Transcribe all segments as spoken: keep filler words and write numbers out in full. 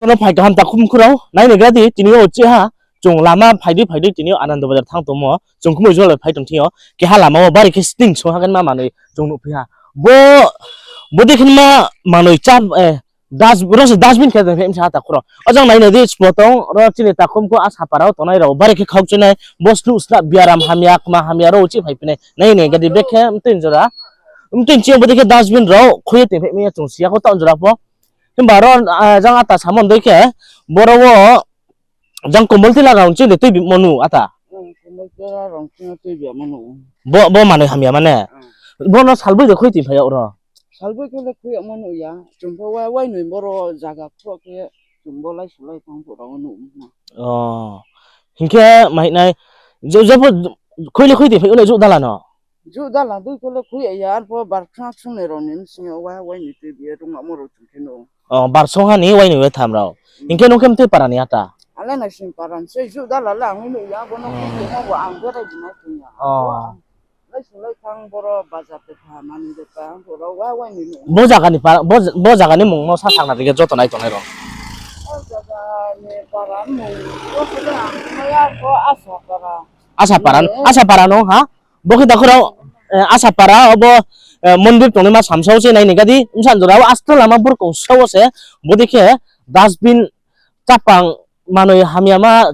No phai kaham takhum khurao, nai ni gra di, tini yo uchih ha, chung lama phai di, phai di, tini yo Anando Bazar thanng tongmo, chung khumui jol phai tong thing yo, keha lama wo bari khe sting song ha khe ma manoi chung nuhphi ha. Bo, bo dei khe ma manoi chap, eh, das-, ro se dustbin khe tong phi msa ha takhurao. Ojang nai nai di, sbo tong, ro chini takhum kho Asapara wo tongnai rao, bari khe khaukchuinai, bo snuh snah biaram hamya, kma hamya rao uchih phai phinai, nai nai gra di, brekhe mtui jora, mtui ching yo bo dei khe dustbin rao khui ye tong phi mi ya chung si ya kho taoh jora pho. Himba ro, ah, jang ata samon dei khe, boro wo, jang kombol tila rao ching de tuibi mo nuh ata. Bo, bo manoi hamya mane. Bo no salboi de khui tong phai yag ro. Salboi khe le khui yagmo nuh ya. Chung pho wai, wai noi boro zaga khro khe chung bo lai sulai tang pho rao nuh na. Oh. Hing khe mahinai, je, je pho khui le khui tong phai o le juh dala no. Juh dala dei khe le khui ya, arpho bar khna sungnai rao ni bsing yo wai, wai ni tuibi ye rung amo rao chung khe nuh. Oh, bar song ha ni wai noi wai tham rao. Hing khe nung khe mtui para ni ata. Ale nai sing para ni se juh dala le ang nuh ya, bo no khe nuh ya, bo ang berai di nai tong ya. Oh. Lai sulai tang boro bazar de pha, mani de pha, boro wai wai ni nuh. Bo zaga ni para, bo, bo zaga ni mung no sa sakna di khe joto nai tongnai rao. Bo zaga ni para mung, bo se ang nuh ya, bo Asapara. Asapara, Asapara no ha? Bo khe takhurao, eh, Asapara, obo, eh, mondir tongnaima samsao se nai ni gra di, bsa jora wo asto lama burkong sao se, bo dei khe dustbin chapang manoi hamyama,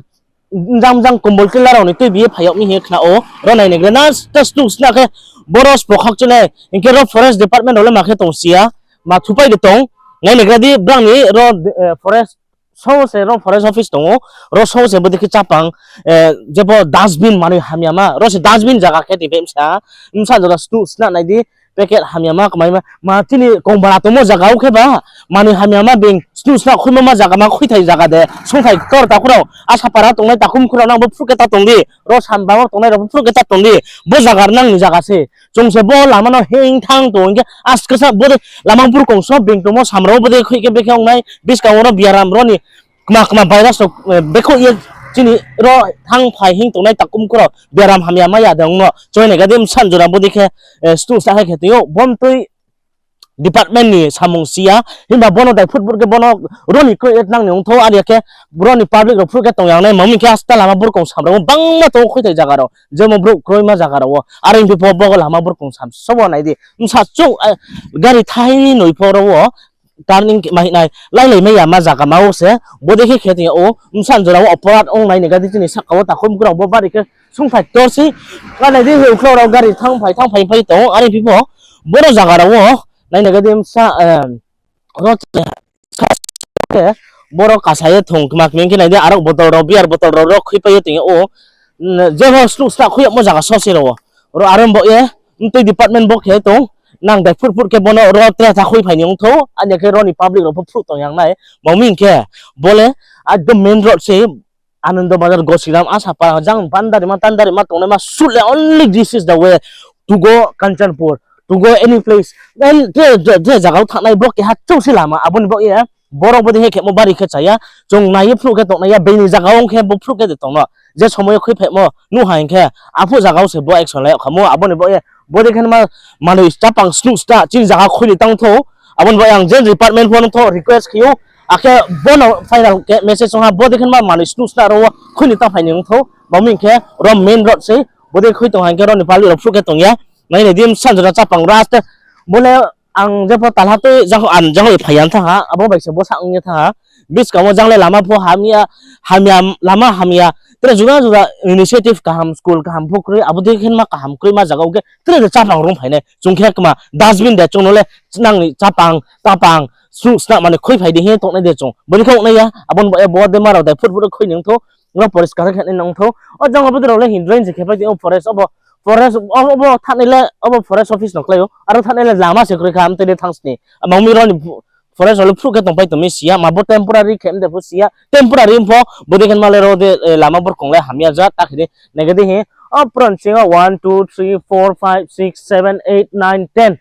jang jang kombol tila rao ni tuibi ye phai yag mi hing ye khna ou, ro nai ni gra na, snuh snah khe boro sbo khaukchuinai, hing khe ro forest department rao le ma khe tong si ya, ma thupai de tong, nai ni gra di, brang ni ro, eh, forest, so se ro forest office tong ou, ro so se bo dei khe chapang, eh, je bo dustbin manoi hamyama, ro se dustbin zaga khe tong phi msa, bsa jora snuh snah nai di, packet hamyama, kmaima, ma chini kongbara tongmo zaga wo khe ba, manoi hamyama being snuh snah khuimama zaga ma khuithai zaga de, songthai ktor takhurao, Asapara tongnai takhum khurao nang bo phruh khe ta tong di, ro samba wo tongnai rao bo phruh khe ta tong di, bo zaga nang ni zaga se, chung se bo lama no hing thang tong hing khe, askasa bo de lama burkong so being tongmo samrao bo de khui khe bekhe ongnai, buskang wo no biaram rao ni kma kma virus rao, eh, bekhouh ye chini ro thang phai hing tongnai takhum khurao biaram hamyama ya de ong no. Chung nai gra di bsa jora bo dei khe, eh, snuh snah khe khe tong ou, bo mtui department ni samung si ya, himba bo no daiphut phut khe bo no ro ni kroi ye nang ni ongthou, are ya khe ro ni public rao phruh khe tong yang nai, ma mi khe asto lama burkong samrao wo bangma tong ou khuithai zaga rao, jemo brouh kroima zaga rao wo, are hing phi pho bo lama burkong samsao wo nai di, bsa chung, eh, gari thai noi pho rao wo, turning ma hing nai, lailai mai yama zaga ma wo se, bo dei khe khe tong ya ou, bsa jora wo oporat ong nai ni gra di chini sahka wo takhum khurao bo bari khe songthai ktor se, ka nai di he uklau rao gari thang phai, thang phai phai tong ou, are phi pho, boro zaga rao wo, nai ni gra di bsa, eh, ro khe, boro kasa ye thong kma kming khe nai di, arok botol rao, beer botol rao, ro khuipai ye tong ya ou, je bo snuh snah khui yagmo zaga so se rao wo, ro aro bo ye, mtui department bo khe tong, nang daiphut phut khe bo no ro tre tha khui phai ni ongthou, are ya khe ro ni public rao pho phruh tong yang nai, ma mi khe, bo le, ekdom main road se, Anando Bazar, Gosiram, Asapara, jang pandarima, tandarima tongnaima, should le only this is the way to go Kanchanpur, to go any place. Then je, je, je zaga wo thanngnai bo keha chouh se lama, abo ni baoh ye, boro bo dei khe khemo bari khe cha ya, chung nai ye phruh khe tongnai ya, being ni zaga wo ong khe bo phruh khe de tong no. Je somoi yo khuiphaimo nuh ha hing khe, aphuh zaga wo se bo action lai yag khamo, abo ni baoh ye, bo dei khe ma manoi chapang snuh snah chini zaga khui ni tang thou, abo ni baoh ye ang je department pho no tho request khe ou, akhe bo no final khe message ong ha, bo dei khe ma manoi snuh snah rao wo khui ni tang phai ni ong thou, ma mi khe ro main road se, bo dei khui tong ha hing khe ro ni public rao phruh khe tong ya, nai nai di bsa jora chapang ras te, bo le ang je pho talha tui jang, ang jang phai ya thanng ha, abo bai se bo sa ong ye thanng ha, buskang wo jang le lama pho hamya, hamya, lama hamya, tre juda juda initiative kaham, school kaham pho kroi, abo dei khe ma kaham kroima zaga wo khe, tre de chapang rung phai nai, chung khe kma dustbin de chung no le, nang ni chapang, tapang, snuh snah manoi khui phai di hing ye tongnai de chung, bo ni khe ong nai ya, abo ni baoh ye bo dei ma rao daiphut phut khui ni ong thou, ro poriskar khe nai nang thou, o jang abo de rao le hing drain se khe pai tong ou forest, obo forest, obo, obo thanngnai le, obo forest office no klái ou, aro thanngnai le lama se kroi kha, mtui le thanng sni, ma mi ro ni forest rao le phruh khe tongpai tong mi si ya, ma bo temporary khe mde pho si ya, temporary pho, bo dei khe ma le ro de, eh, lama burkong le hamya ja, ta khe di, nai khe di hi, o pran sing o one, two, three, four, five, six, seven, eight, nine, ten,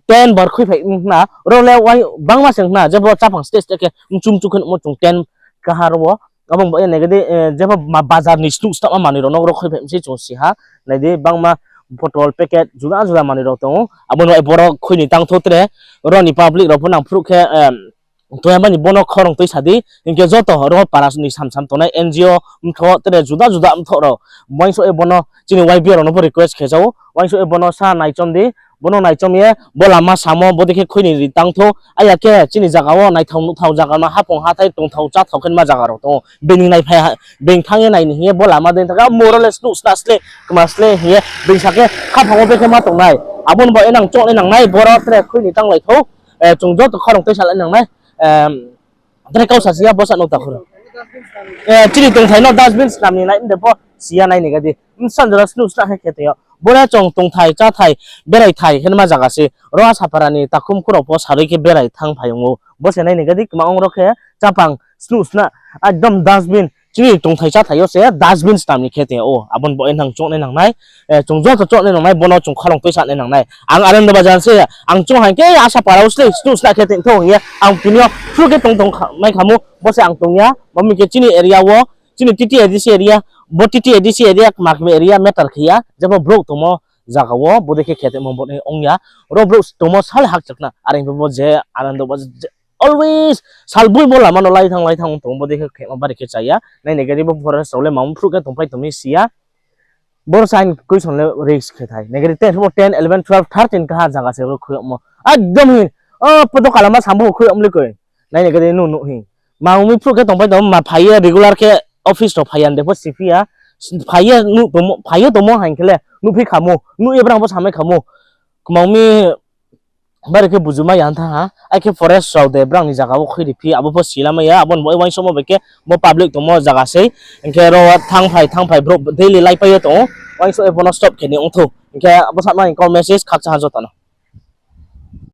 ten bar khuiphai khna, ro le wai bangma se khna, je bo chapang stage khe, mchum mchum khe mo chung ten kaha ro wo, abo ni baoh ye nai khe di, eh, je bo ma bazar ni snuh snah ma manoi rao no ro khuiphai mi se chung si ha, nai di bangma botol packet juda juda manoi rao tong ou, abo ni baoh ye boro khui ni tang thou tre, ro ni public rao pho nang phruh khe, eh, Tongya mani bono khorang tuisa di, hing khe joto ro para ni samsam tongnai N G O mthoh, tre juda juda mthoh rao, uaingsouh ye bono chini Y B O rao no bo request khe jao, uaingsouh ye bono sa naichom di, bono naichom ye bo lama samo bodei khe khui ni ri tang thou, aya khe chini zaga wo naithao nuhthao zaga no haphung hathái tongthao cháthao khe ma zaga rao tong ou, being naiphai ha, being thanng ye nai ni hing ye bo lama dei thanng khe more or less nuh sna sle, kma sle hing ye being sa khe khaphang wo bekhe ma tongnai. Abo ni baoh ye nang choungnai nangnai, boro tre khui ni tanglai thou, chung joto khorang tuisa lai nangnai. Tre kau sa si ya, bo sa no ta khoro. Chini tongthai no dustbin snam ni nai de pho si ya, nai ni ga di. Bsa jora snuh sna khe khe tong yo. Bore chung tongthai cháthai berai thai khe ma zaga se. Ro Asapara ni takhum khurao pho sarui khe berai thanng phai ong ou. Bo se nai ni ga di, kma ong ro khe chápang snuh sna, ekdom dustbin. Chini tongthai cháthai yo se dustbin snam ni khe tong ou. Abo ni baoh ye nang choungnai nangnai. Chung joto choungnai nangnai, bono chung khorang tuisa nai nangnai. Ang Anando Bazar se, ang choung haing khe Asapara wo sle snuh sna khe tong thou hing ye, ang tini yo phruh khe tong tong kha-, mai khamu, bo se ang tong ya, ma mi khe chini area wo, chini T T A D C area, bo T T A D C area, kma kma area matter khe ya, jepho brouh tongmo zaga wo, bodei khe khe tongmo bo ong ya, ro brouh tongmo sale hakchakna, are bo je Anando Bazar je always salboi bo lama no lai thanng lai thanng tong, bodei khe khema bari khe cha ya, nai ni ga di bo forest rao le mang phruh khe tongpai tong mi si ya. Boro sign question le raise khe thai. Nai ga di ten, ten, eleven, twelve, thirteen kaha zaga se boro khui yagmo. Ekdom hi, o, poto kalama sambo khui yagmo le koi. Nai ni ga di nuh nuh hi. Ma ong mi phruh khe tongpai tong, ma phai ye regular khe office rao phai ya de pho siphi ya. Phai ye nuh tongmo, phai ye tongmo haing khe le nuhphi khamu, nuh ye brang pho samai khamu. Kma ong mi bari khe bujumai ya thanng ha. Akhe forest rao de brang ni zaga wo khui ri phi, abo pho silamai ya, abo ni bo uaingsouhmo bai khe bo public tongmo zaga sei. Hing khe ro thanngphai thanngphai brouh daily laipai ye tong ou. Uaingsouh ye bono stop khe ni ong thou. Hing khe abo satma ni kau message khakchang ha joto no.